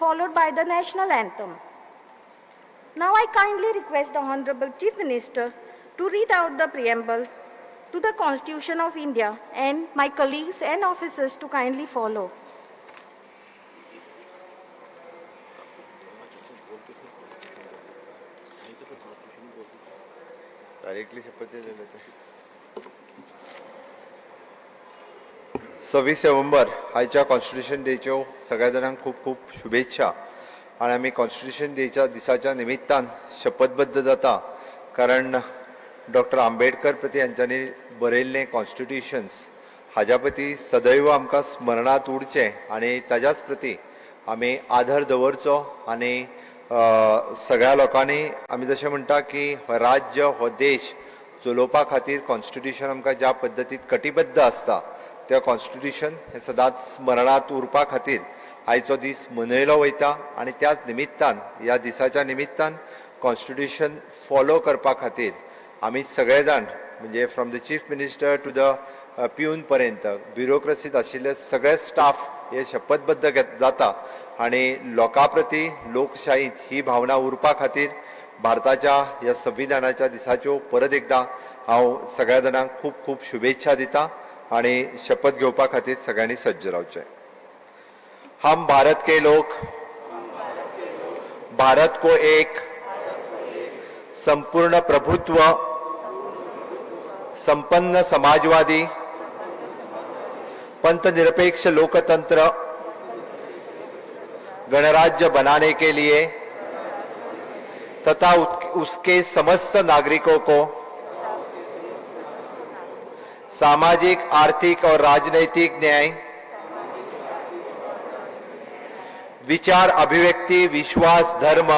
followed by the national anthem. Now I kindly request the Honorable Chief Minister to read out the preamble to the Constitution of India and my colleagues and officers to kindly follow. Directly शपथ ले लेते हैं. 26 नोव्हेंबर आयच्या constitution डेच्यो सगळ्या जाणांक खूब खूब शुभेच्छा. आनी आमी कॉन्स्टिट्युशन डेच्या दिसाच्या निमित्तान शपथबद्ध जाता, कारण डॉक्टर आंबेडकर प्रती हांच्यांनी बरयल्लें कॉन्स्टिट्युशन्स हाज्या प्रती सदैव आमकां स्मरणांत उरचें आनी ताज्याच प्रती आमी आदर दवरचो. आनी सगळ्या लोकांनी आमी जशें म्हणटा की हो राज्य हो देश चलोवपा खातीर कॉन्स्टिट्युशन आमकां ज्या पद्दतीन कटिबद्ध आसता त्या कॉन्स्टिट्युशन हें सदांच स्मरणांत उरपा खातीर आयचो दीस मनयलो वयता. आनी त्याच निमित्तान ह्या दिसाच्या निमित्तान कॉन्स्टिट्युशन फॉलो करपा खातीर आमी सगळे जाण म्हणजे from the chief minister to the peon पर्यंत ब्युरोक्रसीत आशिल्ले सगळे स्टाफ हे शपथबद्ध जाता आनी लोकां प्रती लोकशाहीत ही भावना उरपा खातीर भारताच्या ह्या संविधानाच्या दिसाच्यो परत एकदां हांव सगळ्या जाणांक खूब खूब शुभेच्छा दिता आनी शपथ घेवपा खातीर सगळ्यांनी सज्ज रावचें. हम भारत के लोग भारत को एक संपूर्ण प्रभुत्व संपन्न समाजवादी पंथ निरपेक्ष लोकतंत्र गणराज्य बनाने के लिए तथा उसके समस्त नागरिकों को सामाजिक, आर्थिक और राजनैतिक न्याय, विचार, अभिव्यक्ति, विश्वास, धर्म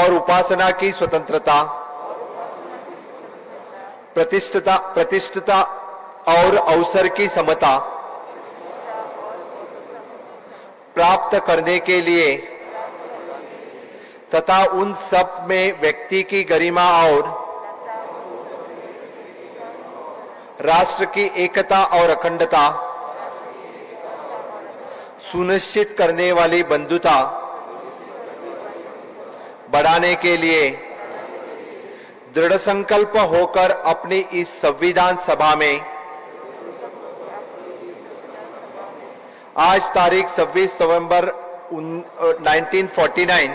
और उपासना की स्वतंत्रता, प्रतिष्ठता और अवसर की समता प्राप्त करने के लिए तथा उन सब में व्यक्ति की गरिमा और राष्ट्र की एकता और अखंडता सुनिश्चित करने वाली बंधुता बढ़ाने के लिए दृढ़ संकल्प होकर अपनी इस संविधान सभा में आज तारीख 26 नवंबर 1949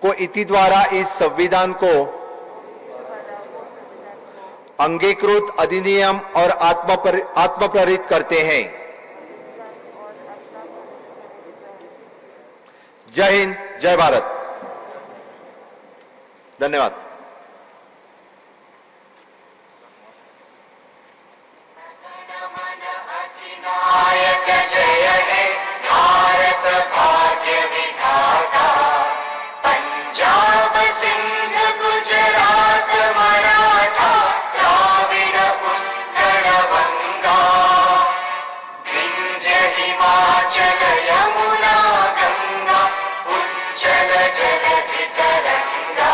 को इति द्वारा इस संविधान को अंगीकृत अधिनियम और आत्मप्रेरित करते हैं. जय हिंद, जय भारत. धन्यवाद. जय हे भारत भाग्य विधाता, पंजाब सिंध गुजरात मराठा द्राविड उत्कल बंगा, विंध्य हिमाचल यमुना गंगा, उज्जल जलधि तरंगा,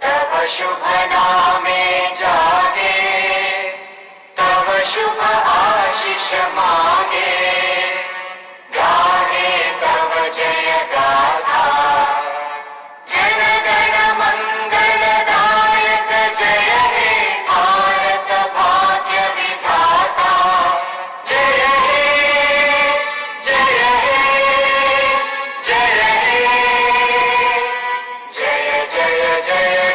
तव शुभ नामे जागे, तव शुभ आशीष मागे, गाहे तव जय गाथा, जन गण मंगलदायक जय हे भारत भाग्य विधाता, जय हे जय हे जय हे जय जय जय.